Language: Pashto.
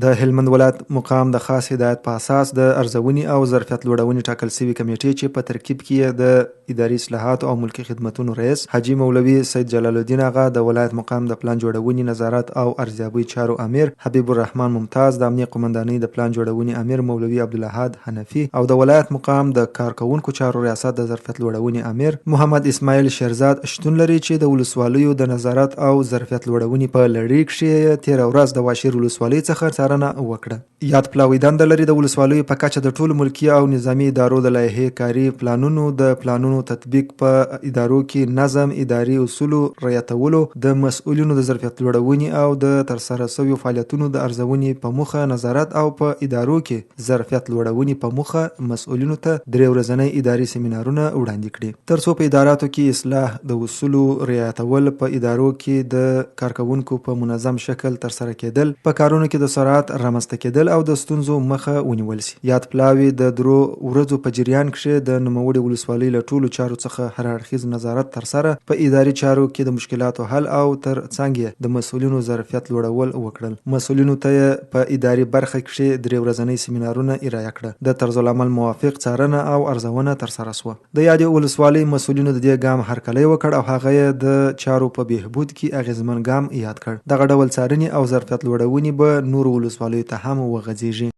د هلمند ولایت مقام د خاص هدایت په اساس د ارزونې او ظرفیت لوړونې ټاکل شوې کمېټې چې په ترکیب کې یې د اداري اصلاحاتو او ملکي خدمتونو رئیس حاجي مولوي سید جلال الدین اغا، د ولایت مقام د پلان جوړونې، نظارت او ارزیابۍ چارو امیر حبیب الرحمن ممتاز، د امنیه قومندانۍ د پلان جوړونې امیر مولوي عبدالاحد حنفي او د ولایت مقام د کارکوونکو چارو ریاست د ظرفیت لوړونې امیر محمد اسماعیل شیرزاد شتون لري چې د ولسوالیو د نظارت او ظرفیت لوړونې په لړۍ کښې یې تېره ورځ د واشیر ولسوالۍ څخه څارنه وکړه. یاد پلاوی دنده لري د ولسوالیو په کچه د ټولو ملکي او نظامي ادارو د لایحې کاري پلانونو، د پلانونو تطبیق، په ادارو کې نظم، اداري اصولو رعایتولو، د مسؤلینو د ظرفیت لوړونې او د ترسره شویو فعالیتونو د ارزونې په موخه نظارت او په ادارو کې ظرفیت لوړونې په موخه مسؤلینو ته درې ورځنی اداري سیمینارونه وړاندې کړي، ترڅو په اداراتو کې اصلاح، د اصولو رعایتول، په ادارو کې د کارکوونکو په منظم شکل ترسره کېدل، په کارونو کې د سرعت رامنځته کېدل او د ستونزو مخه ونیول شي. یاد پلاوي د درو ورځو په جریان کښې د نوموړې ولسوالۍ له ټولو چارو څخه هر اړخیز نظارت ترسره، په اداري چارو کې د مشکلاتو حل او تر څنګ یې د مسؤلینو ظرفیت لوړول وکړل. مسؤلینو ته یې په اداري برخه کښې درې ورځنۍ سیمینارونه ارائه کړه، د طرزالعمل موافق څارنه او ارزونه ترسره شوه. د یادې ولسوالۍ مسؤلینو د دې ګام هرکلی وکړ او هغه یې د چارو په بهبود کې اغېزمن ګام یاد کړ. دغه ډول څارنې او ظرفیت لوړونې به نورو ولسوالیو ته هم وغځېږي.